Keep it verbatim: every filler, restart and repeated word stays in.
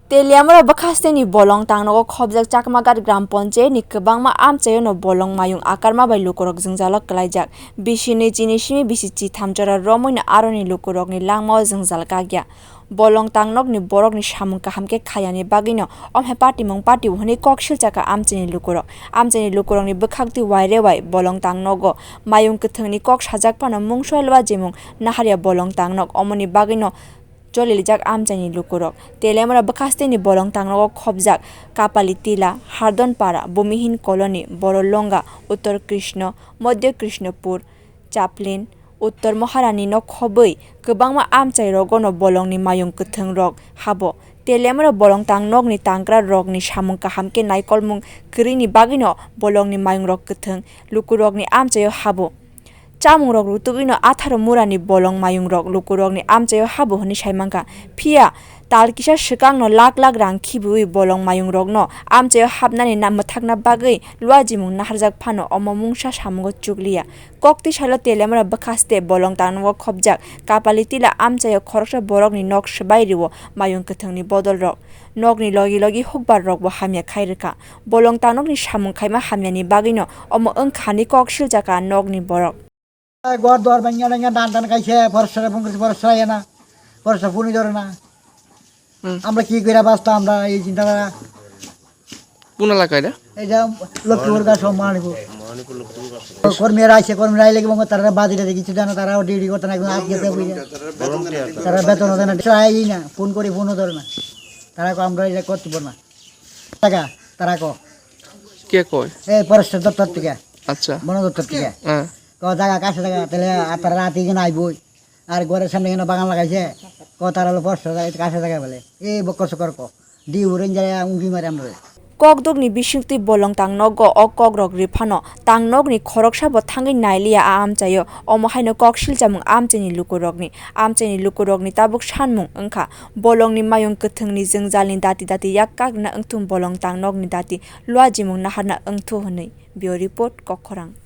Teliamura bwkhasteni bolong tangnogo khobjak Chakmaghat Gram Panchayat ni kwbangma amchaio no bolong mayung akarma bai lukurok jwngjalo kwlaijak. Bisi ni chini simi bisi chitham jora romwi no aroni lukurokni langmao jwngjal kakya. Bolong tangnokni borokni samung kaham khe khayani bagwino omhai patimung patio hwnwi kok silchakha amchaini lukurok. Amchaini lukurokni bwkhaktwi waire wai bolong tangnogo mayung kwthwngni kok sajak phano mungsa lua jemung naharya bolong tangnok, omoni bagwino cholilijak amchaini lukurok. Teliamura bwkhasteni bolong tangnogo khobjak Kapalitila, Hardonpara, Bumihin Colony, Borolonga, Uttor Krishno, Madhya Krishnopur, Chaplin, Uttor Maharani no khobwi kwbangma amchai rogono bolongni mayung kwthwng rok habo. Teliamura bolong tangnokni tangkra rokni samung kaham khe naikolmung kwrwini bagwino bolongni mayung rok kwthwng lukurokni amchaio habo. Chamung rok rutugwino atharo murani bolong mayung rok lukurokni amchaio habo hwnwi saimankha. Phiya tal kisa swkangno lak lak rang khibiwi bolong mayungrokno amchaio hapnani na-, mwthakna bagwi luajimung naharjak phano omo mungsa samungo chukliya. Koktwi salo Teliamura bwkhaste bolong tangnogo khobjak Kapalitila amchaio khoroksa borokni nok swbai rwo mayung kwthwngni bodolrok. Nokni logi logi hukbar rokbo hamya khai rwkha. Bolong tangnokni samung khaima hamyani bagwino omo wngkha hwnwi kok silchakha nokni borok. Gor duar bangya bangya dan dan kaise, forest sara bung kaise, forest sara yana, forest sara phunui doro na. Hmm. Amra ki goira basta amra ei chinta dara. Puna lakai da? Ei ja Lokhiur ga so Manipur. Kormi rai se, kormi rai lagi bang tara badi da kichu dana tara duty gorta na at gete buya. Tara beton dana try na, phone kori phone doro na. Tara ko amra ei korti borna. Jaga, tara ko. Ke koi? Ei forest doptor thike. Acha. Bono doptor thike. Ah. Ko jaga kasa jaga, tele atara rati gina aiboi. Ar gore samne gina bagan lagaise. Ko tara lo forest jaga, kasa jaga bole. Ei bokkor sokor ko. Di uren jaya ungi mare amre. Kokdukni bisingtwi bolong tangnogo o kokrok rwphano tangnokni khoroksabo thangwi nailiya a amchaio, omo haino kok silchamung amchaini lukurokni. Amchaini lukurokni tabuk sanmung wngkha bolongni mayung kwthwngni jwngjalni dati dati yak kakna wngthum bolong tangnokni dati luajimung naharna wngthu hwnwi. Bureau Report, Kokkhorang.